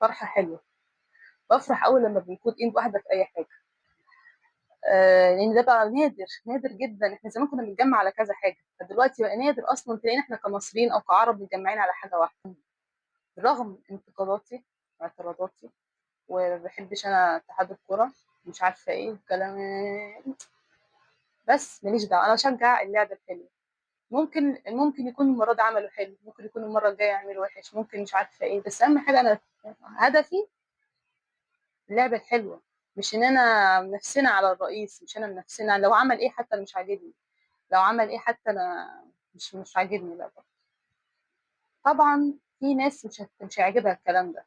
فرحة حلوة. بافرح أوي لمّا بنكون إيد واحدة في أي حاجة. لإن ده بقى نادر، نادر جدًا، إحنا زمان كنا بنتجمّع على كذا حاجة، فدلوقتي بقى نادر أصلًا تلاقينا إحنا كمصريين أو كعرب متجمّعين على حاجة واحدة. رغم انتقاداتي واعتراضاتي وما باحبش أنا اتحاد الكورة، مش عارفة إيه والكلام، بس ما ليش دعوة، أنا باشجع اللعب الحلو. ممكن يكون المرة دي عملوا حلو، ممكن يكون المرة الجاية يعملوا وِحِش، ممكن مش عارفة إيه، بس أهم حاجة أنا هدفي اللعبة الحلوة، مش إن أنا منفسنة على الرئيس، مش أنا منفسنة لو عمل إيه حتى أنا مش عاجبني، لو عمل إيه حتى أنا مش عاجبني، لأ برضه. طبعًا في ناس مش هيعجبها الكلام ده،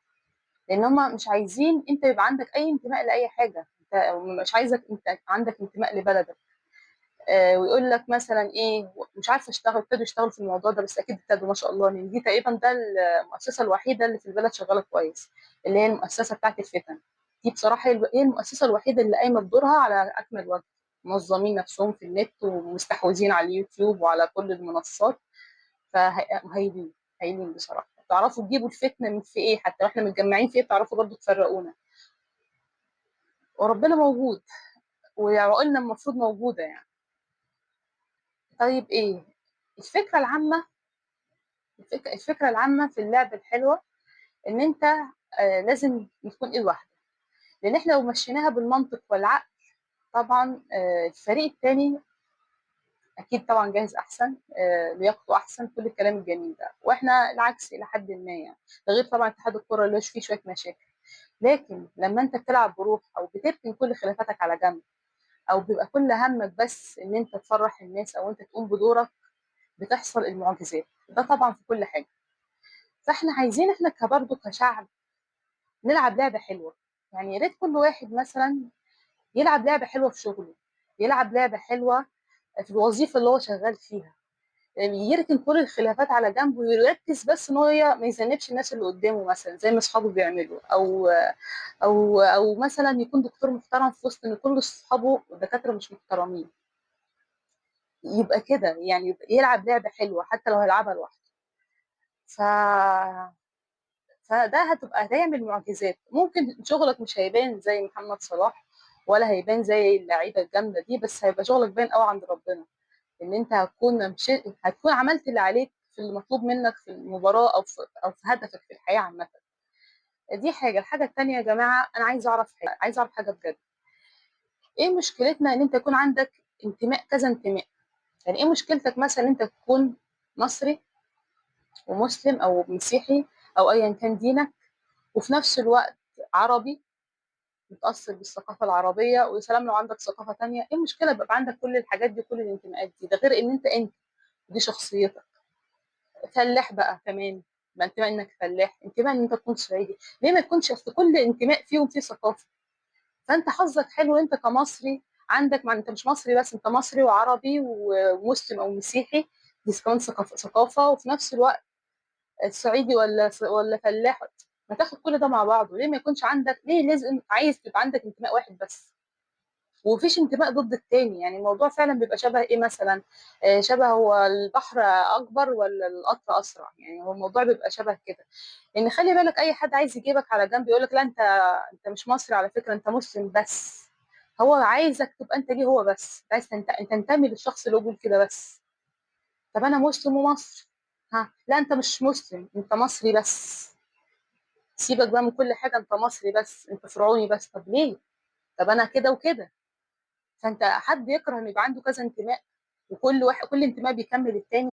لإن هم مش عايزين أنت يبقى عندك أي انتماء لأي حاجة، أنت مش عايزك أنت عندك انتماء لبلدك. ويقول لك مثلًا إيه، مش عارفة اشتغل، ابتدوا يشتغلوا في الموضوع ده، بس أكيد ابتدوا ما شاء الله، لإن دي تقريبًا ده المؤسسة الوحيدة اللي في البلد شغالة كويس، اللي هي المؤسسة بتاعة الفتن. دي بصراحة هي المؤسسة الوحيدة اللي قايمة بدورها على أكمل وجه، منظمين نفسهم في النت ومستحوذين على اليوتيوب وعلى كل المنصات، هايلين، هايلين بصراحة. تعرفوا تجيبوا الفتنة من في إيه، حتى وإحنا متجمعين في إيه بتعرفوا برضه تفرقونا. وربنا موجود وعقولنا المفروض موجودة يعني. طيب إيه الفكرة العامة؟ الفكرة العامة في اللعبة الحلوة إن أنت لازم تكون إيد واحدة، لأن إحنا لو مشيناها بالمنطق والعقل طبعًا، الفريق التاني أكيد طبعًا جاهز أحسن، لياقته أحسن، كل الكلام الجميل ده، وإحنا العكس إلى حدٍ ما يعني، ده غير طبعًا اتحاد الكورة اللي فيه شوية مشاكل. لكن لما أنت بتلعب بروح أو بتركن كل خلافاتك على جنب، أو بيبقى كل همك بس إن أنت تفرح الناس أو أنت تقوم بدورك، بتحصل المعجزات. ده طبعًا في كل حاجة. فإحنا عايزين إحنا كبرضه كشعب نلعب لعبة حلوة، يعني يا ريت كل واحد مثلًا يلعب لعبة حلوة في شغله، يلعب لعبة حلوة في الوظيفة اللي هو شغال فيها، يعني يركن كل الخلافات على جنب ويركز بس إن هو ما يذنبش الناس اللي قدامه مثلًا زي ما أصحابه بيعملوا، أو مثلًا يكون دكتور محترم في وسط إن كل أصحابه دكاترة مش محترمين. يبقى كده يعني، يبقى يلعب لعبة حلوة حتى لو هيلعبها لوحده. فده هتبقى هتعمل معجزات. ممكن شغلك مش هيبان زي محمد صلاح ولا هيبان زي اللعيبة الجامدة دي، بس هيبقى شغلك باين قوي عند ربنا، إن أنت هتكون عملت اللي عليك في المطلوب منك في المباراة أو في هدفك في الحياة عامة. دي حاجة. الحاجة التانية يا جماعة، أنا عايزة أعرف حاجة، عايزة أعرف حاجة بجد. إيه مشكلتنا إن أنت يكون عندك انتماء كذا انتماء؟ يعني إيه مشكلتك مثلاً إن أنت تكون مصري ومسلم أو مسيحي أو أياً كان دينك، وفي نفس الوقت عربي متأثر بالثقافة العربية، ويا سلام لو عندك ثقافة تانية. إيه المشكلة يبقى عندك كل الحاجات دي وكل الانتماءات دي؟ ده غير إن أنت دي شخصيتك. فلاح بقى، تمام، يبقى انتماء إنك فلاح، انتماء إن أنت تكون صعيدي. ليه ما يكونش أصل كل انتماء فيهم فيه ثقافة؟ فأنت حظك حلو أنت كمصري عندك، ما أنت مش مصري بس، أنت مصري وعربي ومسلم أو مسيحي، دي كمان ثقافة، وفي نفس الوقت الصعيدي ولا فلاح. ما تاخد كل ده مع بعضه. ليه ما يكونش عندك، ليه لازم عايز تبقى عندك انتماء واحد بس؟ ومفيش انتماء ضد التاني. يعني الموضوع فعلا بيبقى شبه ايه مثلا؟ شبه هو البحر اكبر ولا القطر اسرع؟ يعني هو الموضوع بيبقى شبه كده. لان خلي بالك اي حد عايز يجيبك على جنب يقول لك لا انت مش مصري على فكره، انت مسلم بس. هو عايزك تبقى انت ليه هو بس، انت عايز تنتمي للشخص اللي هو بيقول كده بس. طب انا مسلم ومصري، ها، لا انت مش مسلم، انت مصري بس، سيبك بقى من كل حاجه، انت مصري بس، انت فرعوني بس. طب ليه؟ طب انا كده وكده. فانت حد يكره ان يبقى عنده كذا انتماء، وكل واحد كل انتماء بيكمل التاني؟